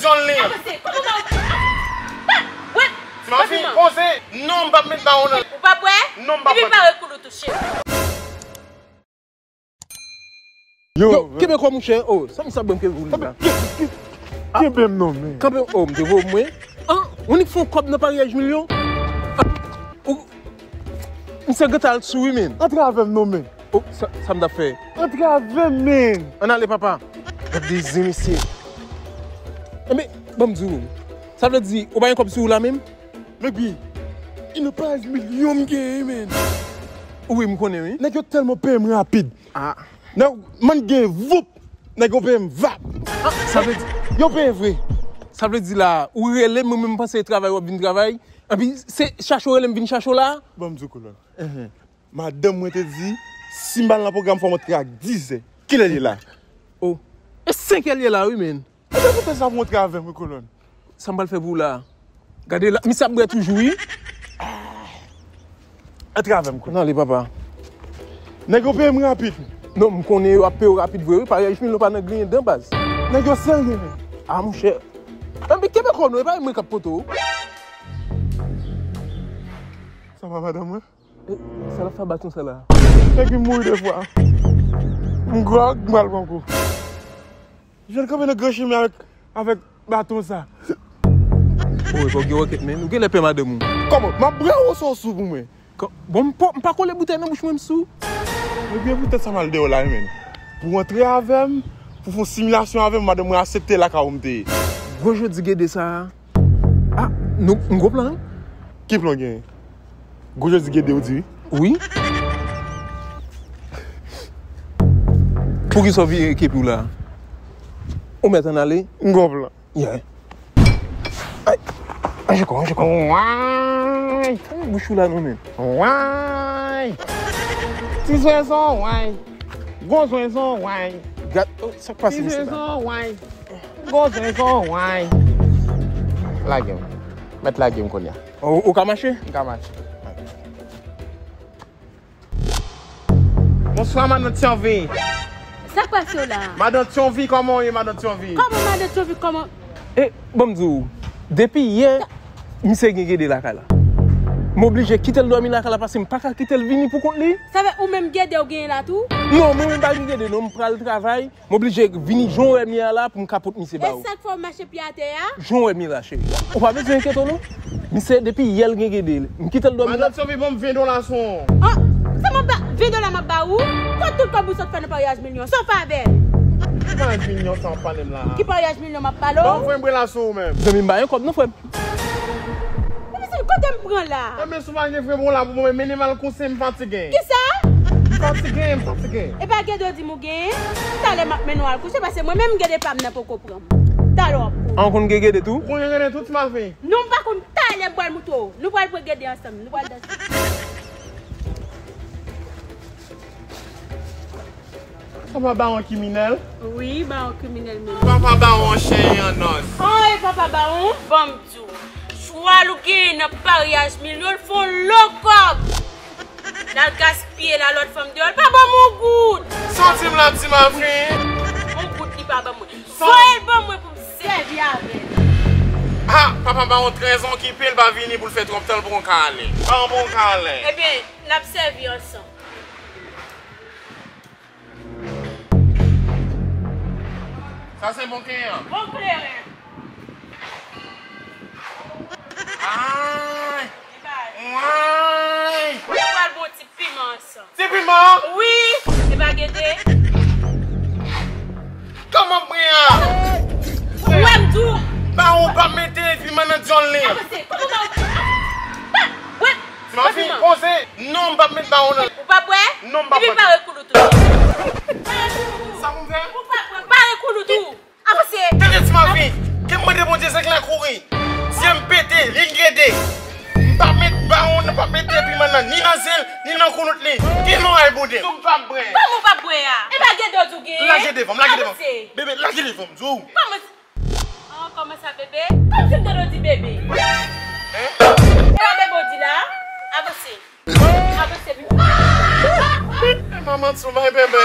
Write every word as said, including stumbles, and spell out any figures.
John Lee. Avanse, kòman ba ou? Ah! Wè! Ti mafi, poze. Non, m p ap met bawon nan. Ou p ap bwè? Non, m p ap bwè. Epi pare koul ou tou, cheri. Yo, kenbe kò mouche. Oh, sa m sa bwè m kenbe ou la. Kenbe m non, men. Kanpe, oh, m te voye mwen. Ah, ou nik fè yon kòb nan paryaj milyon? Ah, ou, misye gentan al sou wi, men. Antre avè m non, men. Oh, sa, sa m t ap fè? Antre avè m, men. Ann ale, papa. Gad de zen, mesye. Enben, ban m di w. Sa vle di, ou pa gen kòb sou ou la menm? Mekbi, e nan paryaj milyon m genyen, men. Wi, m konnen, wi. Nèg yo tèlman peye m rapid. Ah. Nèg, man gen voup. Nèg yo peye m vap. Ah, sa vle di yo peye vre. Sa vle di la, ou rele m, mwen menm panse travay w ap vin travay. Epi, se chache w rele m vin chache w la? Ban m di w, kolòn. Madanm mwen te di, si m pa al nan pwogram, fò m antre ak dizè. Kilè l ye la? Oh. E senkè l ye la, wi, men. Ebyen, poutèt sa pou antre avè m, wi, kolòn. Sa m pral fè pou ou la? Gade la, misye ap bwè toujou, wi. Antre avè m, kolòn. Ann ale, papa. Nèg yo peye m rapid. Non, m konnen yo ap peye w rapid vre, wi. Paryaj milyon pa nan griyen dan, baz. Nèg yo serye, men. Ah, monchè. Ann, men kenbe kò w non, e pa mwen k ap pote w. Sa va, madanm mwen? E, sa l ap fè a baton sa la? Nèg vin mouri de fwa. M gwòg, m pral pran kou. Jwenn kanpe nan gran chimen avèk, avèk baton sa. Woy, fòk gen wòkèt, men. Ou genlè pè madanm ou. Kòman? M ap bwè ou se w sou pou mwen? Kò-, bon, m pa, m pa kole boutèy nan bouch mwen, m sou. Ebyen, poutèt sa m al deyò la, men. Pou w antre avè m, pou w fè yon similasyon avè m, madanm mwen aksepte lakay ou m te ye. Gwo jodi gede sa a. Ah, nou, m gon plan, wi. Ki plan w genyen? Gwo jodi gede w di wi. Wi. Poukisa w vire kepi w la? Ou mèt ann ale? M gon plan. Yeah. Ay. Ranje kò, ranje kò. Way! Fèmen bouch ou la non, men. Way! Ti zwèzò, way! Gwo zwèzò, way! Gad, oh, sa k pase mesye la? Ti zwèzò, way! Gwo zwèzò, way! Lage m. Mèt lage m kounye a. Ou, ou ka mache? M ka mache. Bonswa, madan Tyanvi. Sa k pase w la? Madan Tyanvi, kòman w ye, madan Tyanvi? Kòman madan Tyanvi, kòman? E, ban m di w, depi yè, misye gen gede lakay la. M oblije kite l dòmi lakay la paske m pa ka kite l vini pou kont li. Sa vle ou menm gede w genyen la tou? Non, mwen menm pa gen gede non, m pral travay. M oblije vini jan w wè m ye a la pou m ka pot misye ba ou. E sa k fè w mache pye atè a? Jan w wè m ye la, cheri. Ou pa bezwen enkyete w non. Misye depi yè l gen gede. M kite l dòmi la. Madan Tyanvi, ban m ven dola sou. Ah, sa m ap ba, ven dola m ap ba ou? Kot tout kòb ou sot fè nan paryaj milyon? Sa w fè avè l? Ki paryaj milyon sa w ap pale m la? Ki paryaj milyon m ap pale w? Ban m ven m rela sou ou menm. Zanmi m pa gen kòb non, frè m. Komisè, kote m pran la? Enben, si w pa gen frè bon la pou mwen, mennen m al kouse, m fatige. Kisa? M fatige, m fatige. E pa gede w di m ou genyen? Talè m ap mennen w al kouse, paske mwen menm gede pa m nan poko pran m. Talè w ap pran. An konn gen gede tou? Ou konn gen gede tou, ti mafi? Non, m pa konn. Talè m pral moutre w. Nou pral pran gede ansanm, nou pral danse. Papa Bawon kriminèl? Wi, Bawon kriminèl menm. Papa Bawon cheri an nòs. Ay, Papa Bawon, ban m di w. Chwal ou genyen nan paryaj milyon, l fè yon lo kòb. L al gaspiye l a lòt fanm deyò, l pa ban m yon goud. Sa w di m la, ti mafi? Yon goud li pa ban mwen. Voye l ban mwen pou m sèvi avè l. Ah, Papa Bawon trè okipe, l pa vini pou l fè twòp tan, l poko ka ale. Bawon poko ka ale. Ebyen, n ap sèvi ansanm. Sa se bon kleren. Bon kleren. Ay! Li bay. Way! Ou pral bon ti piman ansanm. Ti piman? Wi! E pa gede. Kòman m pran an? Ou wè m di w. Bawon pa mete piman nan dyòl li. Avanse, kòman ba ou? Ah! Wè! Ti mafi, poze. Non, m p ap met bawon nan. Ou pa bwè? Non, m pa bwè. Epi pare koul ou tou. Sa pou m fè? Ou pa bwè, pare koul ou tou. Avanse. Tande ti mafi, ke m mande Bondye zèk la kouri. Zye m pete, li gede. M pa met bawon, m pa mete piman nan, ni nan zye l, ni nan koulout li. Ki moral Bondye? M p ap bwè. Kòman w p ap bwè a? E pa gede w di w genyen? Lage devan m, lage devan m. Avanse. Bebe, lage devan m, di w. Kòman sa? Ah, kòman sa, bebe? Kòmsi m tande w di bebe. Hein? E pa bebe w di la? Avanse. Avanse vit. Manman ti w bay bebe.